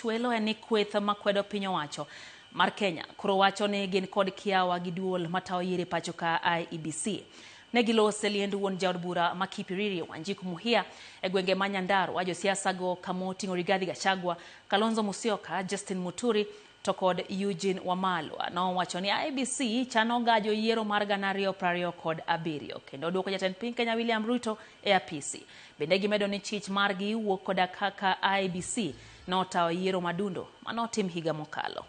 Welo en ni kweth makwedo piny owacho mar Kenya koro wacho ni gin kod kiawa gi duol matayo yiero e pacho ka IEBC. Ne gilose liend wuon jaod bura ma Kipiriri Wanjiku Muhia e gwenge ma Nyandarua. Josiasa go kamoting'o Rigathi Gachagua, Kalonzo Musyoka, Justin Muturi to kod Eugene Wamalwa nowacho ni IEBC chano gajo yiero mar 2027 kendo duoko jatend piny Kenya William Ruto e apisi. Bende gimedo ni chich margi wuok koda kaka IEBC notayo yiero madundo manotim higa mokalo.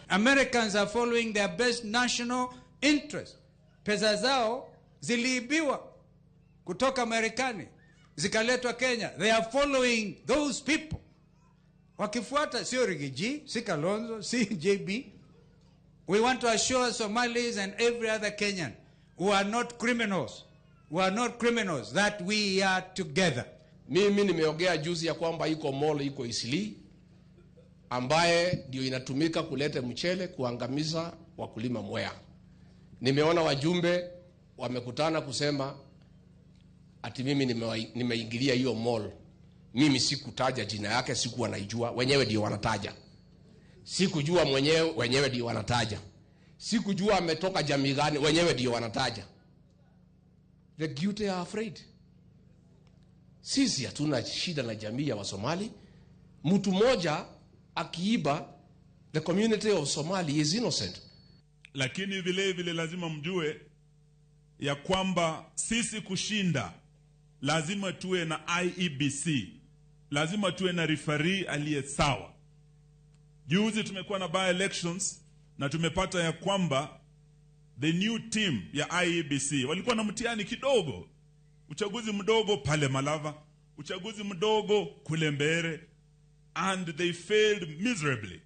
Americans are following their best national interest. Pesa zao ziliibiwa kutoka Marekani zikaletwa Kenya. They are following those people. Wakifuata sio Riggy G, si Kalonzo, si JB. We want to assure Somalis and every other Kenyan who are not criminals, who are not criminals, that we are together. Mimi nimeongea juzi ya kwamba iko mall iko Eastleigh ambaye ndio inatumika kuleta mchele kuangamiza wakulima Mwea. Nimeona wajumbe wamekutana kusema ati mimi nimeingilia hiyo mall. Mimi sikutaja jina yake, sikuwa naijua, wenyewe ndio wanataja. Sikujua mwenyewe, wenyewe ndio wanataja. Sikujua ametoka jamii gani, wenyewe ndio wanataja. The guilty are afraid. Sisi hatuna shida na jamii ya Wasomali. Mtu mmoja akiiba, the community of Somali is innocent. Lakini vile vile lazima mjue ya kwamba sisi kushinda lazima tuwe na IEBC, lazima tuwe na referee aliye sawa. Juzi tumekuwa na by elections na tumepata ya kwamba the new team ya IEBC walikuwa na mtihani kidogo, uchaguzi mdogo pale Malava, uchaguzi mdogo kule Mbeere, and they failed miserably.